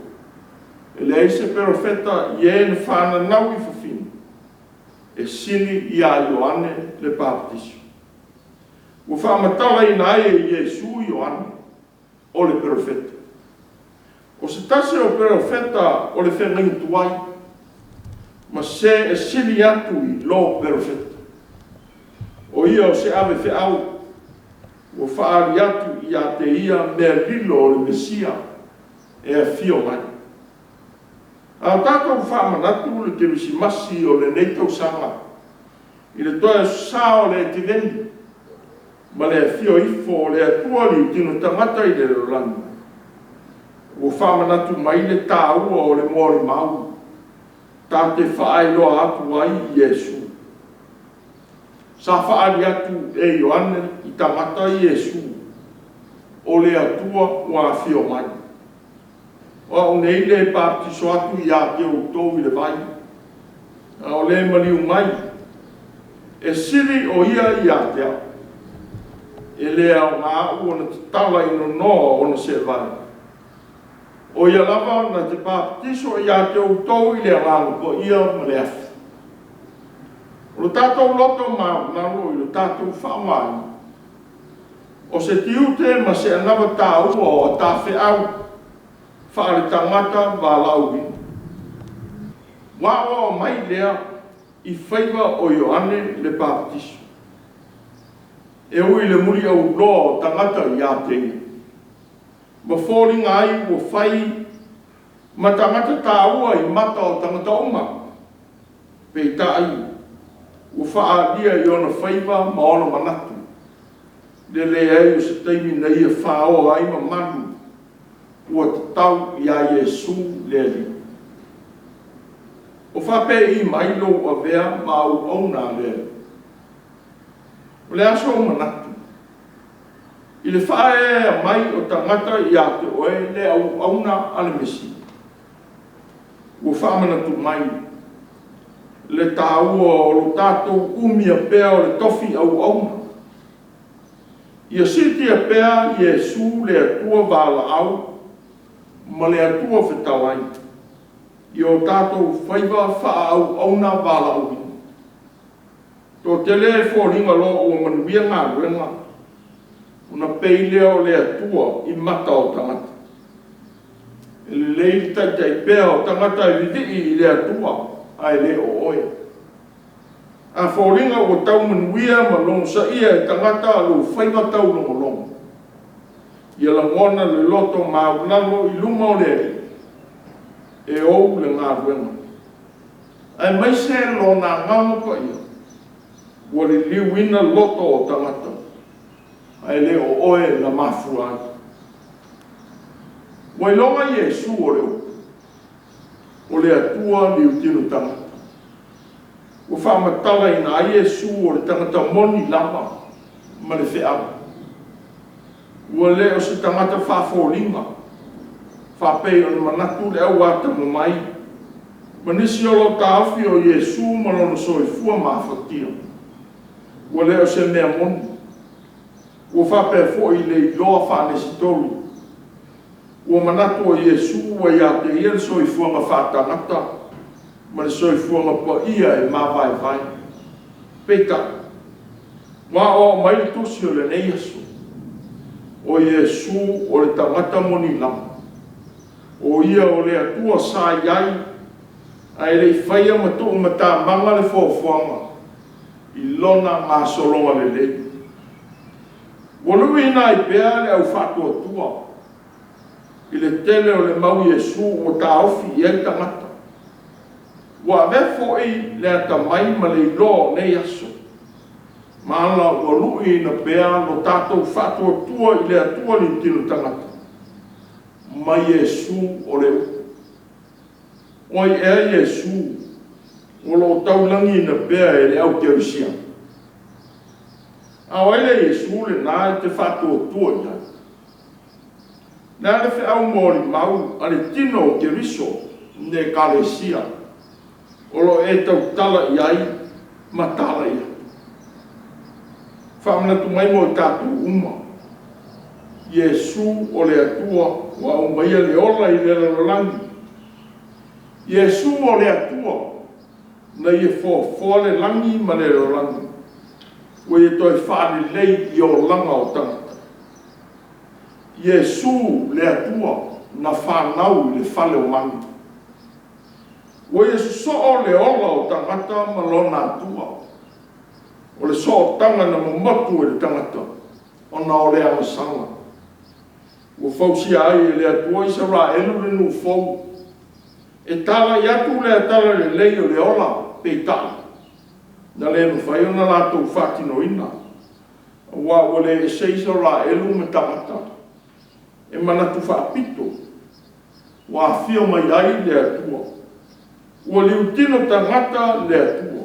e leai se perofeta i e na fananau i fafine e sili ia Ioane le Papatiso. Ua faamatalaina ai e Iesu Ioane o le perofeta. O se tasi o perofeta o le feagaiga tuai, ma se e sili atu i lo perofeta. O ia o se ave feau ua faaali atu ia te ia mea lilo o le Mesia e afio mai. A o tatou faamanatu le Kerisimasi o lenei tausaga i le toe Aso Sa o le Ativeni ma le afio ifo o le Atua liutino tagata i le lalolagi, ua faamanatu mai le taua o le molimau ta te faailoa atu ai Iesu. Sa faaali atu e Ioane i tagata Iesu, o le Atua ua afio mai. O au nei le papatiso atu ia te outou i le vai, a o le maliu mai, e sili o ia ia te au. E le aoga au ona tatala i nonoa o ona seevae. O ia lava na te papatiso ia te outou i le Agaga Paia ma le afi. O lo tatou loto maualalo i lo tatou faaaogaina, o se tiute ma se anava taua o a ta feau faale-tagata valaauina. Ua aoao mai lea i faiva o Ioane le Papatiso. E ui i le muliauloa o tagata ia te ia, ma foliga ai ua fai ma tagata taua i mata o tagata uma, peitai ua faaalia i ona faiva ma ona manatu le leai o se taimi na ia faoa ai mamalu ua tatau ia Iesu le Alii. O faapei mai lou avea ma auauna a le Alii? O le a sou manatu i le faaeaea mai o tagata ia te oe le auauna a le Mesia? Ua faamanatu mai le taua o lo tatou umia pea o le tofi auauna. Ia siitia pea Iesu le Atua valaau ma le Atua fetalai. I o tatou faiva faaauauna valaauina. Toatele e foliga loa ua manuia galuega, ona pei lea o le Atua i mata o tagata. E lelei le taitai pea o tagata e vivii i le Atua ae le o oe. A foliga ua tau manuia ma logosaia e tagata lou faiva taulogologo, ia lagona le loto maualalo i luma o le Alii, e ou le galuega, aemaise Lona Agaga Paia ua liliuina loto o tagata, ae le o oe na mafua ai. Ua iloga Iesu o le Upu, o le Atua liutino tagata. Ua faamatalaina ai Iesu o le tagata moni lava ma le feau. Ua le o se tagata faafoliga, faapei ona manatu le au atamamai ma nisi o lo o taofi o Iesu ma lona soifua mafatia, ua le o se mea moni. Ua faapea foi le iloa faanesitolu, ua manatu o Iesu ua ia te ia le soifuaga faatagata ma le soifuaga paia e mavaevae. Peitai, ua aoao mai le Tusi o lenei aso, o Iesu o le tagata moni lava, o Ia o le Atua sa i ai ae le i faia ma tuumatamaga le foafoaga i lona gasologa lelei. Ua luiina ai pea le au faatuatua i le tele o le mau Iesu ua taofi i ai tagata. Ua avea foi le atamai ma le iloa o nei aso, ma ala ua luiina pea lo tatou faatuatua i le Atua liutino tagata, ma Iesu o le Upu. O ai ea Iesu o lo o taulagiina pea e le au kerisiano? A o ai le Iesu lena e te faatuatua i ai? O le a le feau molimau a le tino o Keriso le Ekalesia o lo o e tautala i ai ma talai atu? Faamanatu mai mo i tatou uma, Iesu o le Atua ua aumaia le ola i le lalolagi. Iesu o le Atua na Ia foafoa le lagi ma le lalolagi, ua Ia toe faalelei i olaga o tagata. Iesu le Atua na fanau i le fale o manu. Ua ia sosoo le ola o tagata ma lona Atua. O le sootaga na momotu e le tagata ona o le agasala. Ua fausia ai e le Atua Isaraelu le nuu fou, e talai atu le talalelei o le ola, peitai, na le mafai ona latou faatinoina, aua ua le ese Isaraelu ma tagata e manatu faapito, ua afio mai ai le Atua. Ua liutino tagata le Atua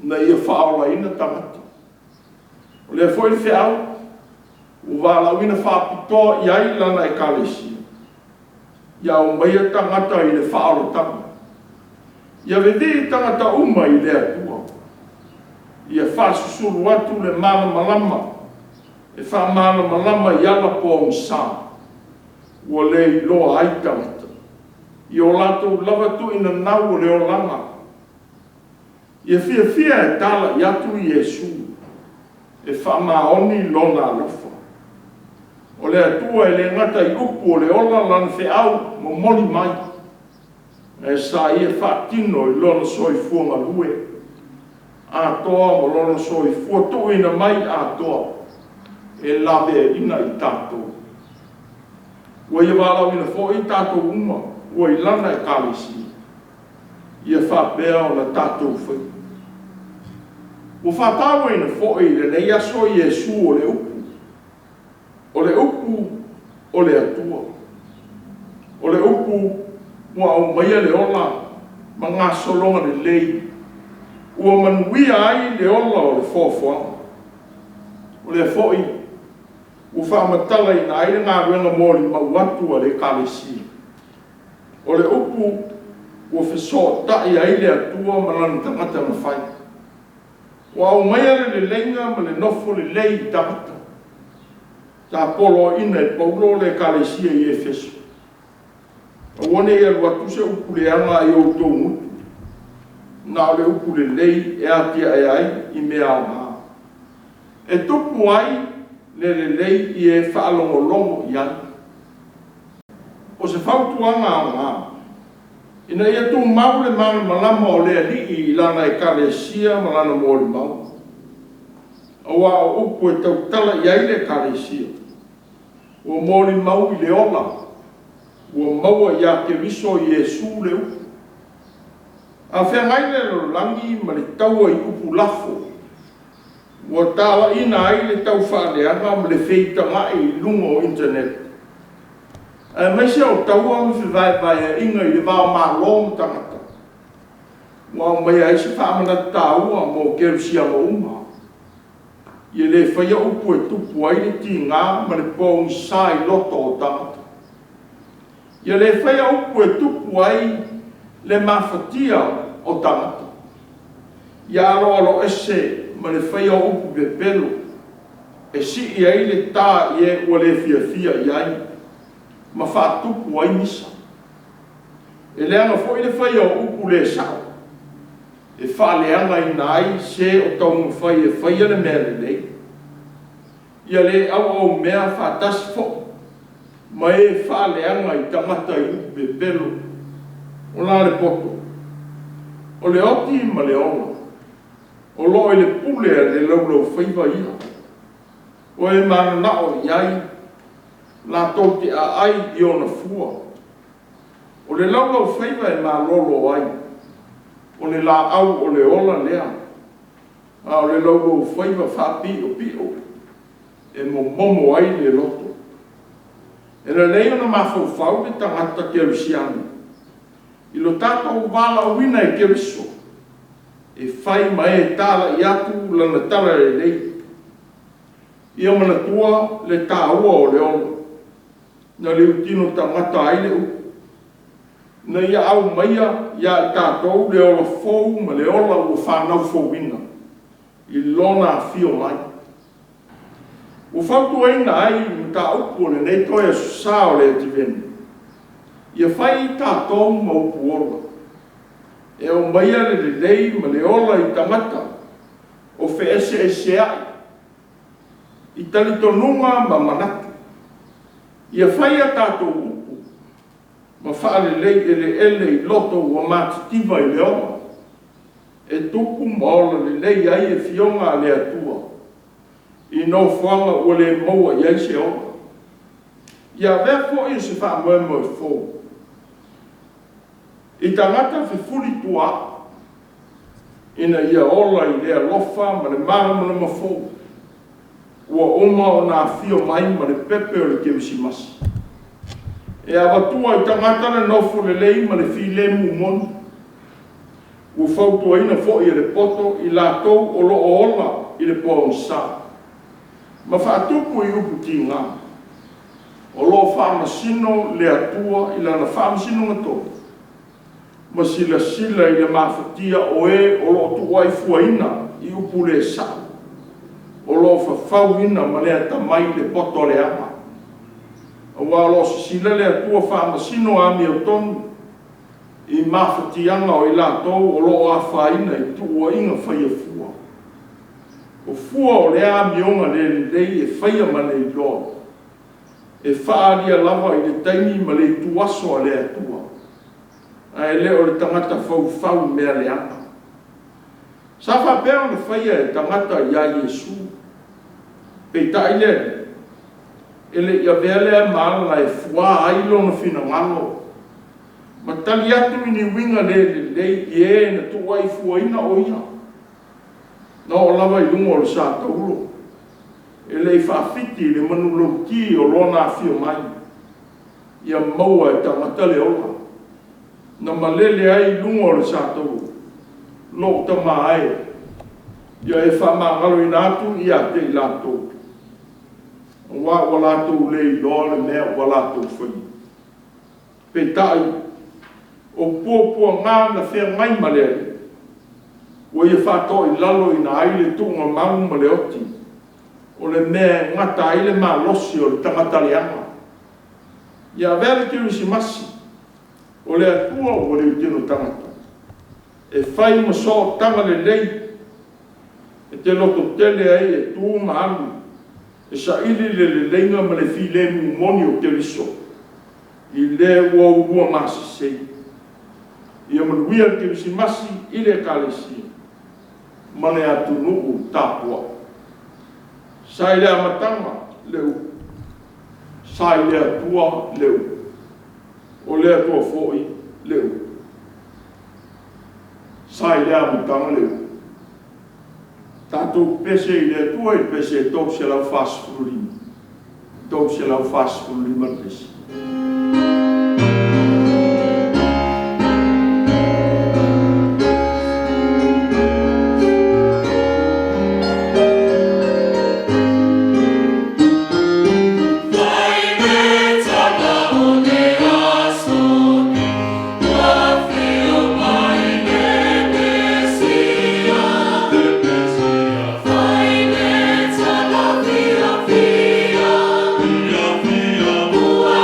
na ia faaolaina tagata. O lea foi le feau ua valaauina faapitoa i ai Lana Ekalesia, ia aumaia tagata i le faaolataga, ia vivii tagata uma i le Atua, ia faasusulu atu le malamalama e faamalamalama i ala pogisa ua le iloa ai tagata, i o latou lava tuuinanau o le olaga. Ia fiafia e talai atu Iesu e faamaoni Lona alofa. O le Atua e le gata i upu o le ola lana feau momoli mai, ae sa Ia faatino i lona soifua galue atoa ma lona soifua tuuina mai atoa e laveaiina i tatou. Ua Ia valaauina foi i tatou uma ua i Lana Ekalesia, ia faapea ona tatou faia. Ua faatauaina foi i lenei aso Iesu o le Upu, o le Upu o le Atua, o le Upu ua aumaia le ola ma gasologa lelei, ua manuia ai le ola o le foafoaga. O lea foi ua faamatalaina ai le galuega molimau atu a le Ekalesia, o le Upu ua fesootai ai le Atua ma lana tagata na fai, ua aumaia le leleiga ma le nofo lelei i tagata. Sa poloaiina e Paulo le Ekalesia i Efeso. Aua ne i alu atu se upu leaga i outou gutu, na o le upu lelei e atiae ai i mea aoga, e tupu ai le lelei i e faalogologo i ai. O se fautuaga aoga, ina ia tumau le malamalama o le Alii i Lana Ekalesia ma Lana molimau. Aua o upu e tautala i ai le Ekalesia, ua molimau i le ola ua maua ia Keriso Iesu le upu. A feagai le lalolagi ma le taua i upu lafo ua talaiina ai le taufaaleaga ma le feitaga'i i luga o internet, aemaise o taua ma fevaevaeaiga i le va o Malo ma tagata, ua aumaia ai se faamanatu taua mo kerisiano uma. Ia le faia upu e tupu ai le tiga ma le pogisa i loto o tagata. Ia le faia upu e tupu ai le mafatia o tagata. Ia aloaloese ma le faia o upu pepelo e sii ai le ta i e ua le fiafia i ai ma faatupu ai misa. E leaga foi le faia o upu le sa'o e faaleagaina ai se o taumafai e faia le mea lelei. Ia le auaumea faatasi foi ma e faaleaga i tagata i upu pepelo. O la le poto? O le oti ma le ola, o lo o i le pule a le laulaufaiva ia. O e mananao i ai, latou te aai i ona fua. O le laulaufaiva e malolo ai, o le laau o le ola lea, a o le laulaufaiva faapiopio e momomo ai le loto. E lelei ona mafaufau le tagata kerisiano i lo tatou valaauina e Keriso e fai ma e talai atu lana talalelei. Ia manatua le taua o le ola, na liutino tagata ai le upu, na ia aumaia ia i tatou le ola fou ma le ola ua fanau fouina i Lona afio mai. Ua fautuaina ai le mataupu o lenei toe Aso Sa o le Ativeni, ia fai tatou ma upu ola, e aumaia le lelei ma le ola i tagata o feeseeseai i talitonuga ma manatu. Ia fai a tatou upu ma faalelei eleele i loto ua matitiva i le ola, e tupu ma ola lelei ai afioga a le Atua i nofoaga ua le maua i ai se ola. Ia avea foi o se faamoemoe fou i tagata fefulituaai ina ia ola i le alofa ma le malamalama fou ua uma ona afio mai ma le pepe o le Kerisimasi, e avatua i tagata le nofo lelei ma le filemu moni. Ua fautuaina foi e le poto i latou o lo o ola i le pogisa ma faatupu i upu tiga, o lo o faamasino le Atua i lana faamasinoga tonu ma silasila i le mafatia o e o lo o tuuaifuaina i upu le sa'o, o lo o fafauina ma le atamai le poto leaga. Aua o lo o sisila le Atua faamasino amiotonu i mafatiaga o i latou o lo o afaina i tuuaiga faia fua. O fua o lea amioga le lelei e faia ma le iloa, e faaalia lava i le taimi ma le ituaso a le Atua, ae le o le tagata faufau mea leaga. Sa faapea ona faia e tagata ia Iesu, peitai le Alii e le i avea lea ma ala e fua ai lona finagalo ma tali atu i ni uiga le lelei i e na tuuaifuaina o Ia. Na oo lava i luga o le satauro, e le i faafiti i le manulauti o Lona afio mai, ia maua e tagata le ola. Na malele ai i luga o le satauro, “Lou Tama e, ia e faamagaloina atu ia te i latou, aua ua latou le iloa le mea ua latou faia.” Peitai, o puapuaga na feagai ma le Alii, ua Ia faatoilaloina ai le tuugamau ma le oti, o le mea e gata ai le malosi o le tagata leaga. Ia avea le Kerisimasi O le Atua ua leutino tagata, e fai ma sootaga lelei, e te lototele ai e tu ma alu e saili le leleiga ma le filemu moni o Keriso i le ua ulua masesei. Ia manuia le Kerisimasi i le Ekalesia ma le atunuu tapuai. Sa i le amataga le upu, sa i le Atua le upu, o le Atua foi le upu. Sa i le amataga le upu. Tatou pepese i le Atua i le pese 345, 345 le pese. Fai le tala o le aso nei, ua afio mai le Mesia. Fai le tala fiafia, ua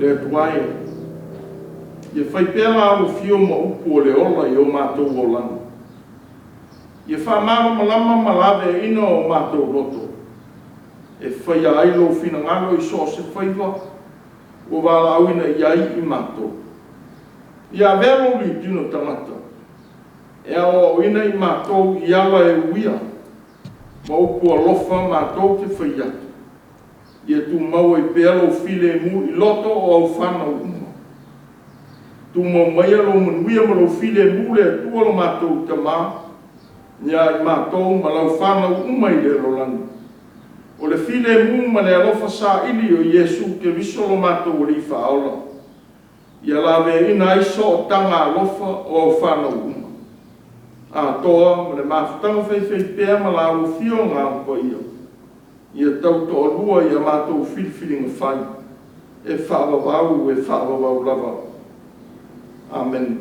Le Atua e, ia fai pea la afio ma upu o le ola i o matou olaga. Ia faamalamalama ma laveaiina o matou loto, e faia ai lou finagalo i so o se faiva ua valaauina i ai i matou. Ia avea lou itino tagata e aoaoina i matou i ala e uia, ma upu alofa matou te fai atu, ia tumau ai pea lou filemu i loto o au fanau uma. Tumau maia lou manuia ma lou filemu le Atua lo matou Tama, ia i matou ma lau fanau uma i le lalolagi. O le filemu ma le alofa saili o Iesu Keriso lo matou Alii Faaola, ia laveaiina ai sootaga alofa o au fanau uma, atoa ma le mafutaga faifaipea ma lau Afioga Alofagia, ia tautoalua i a matou filifiliga fai, e faavavau e faavavau lava. Amene.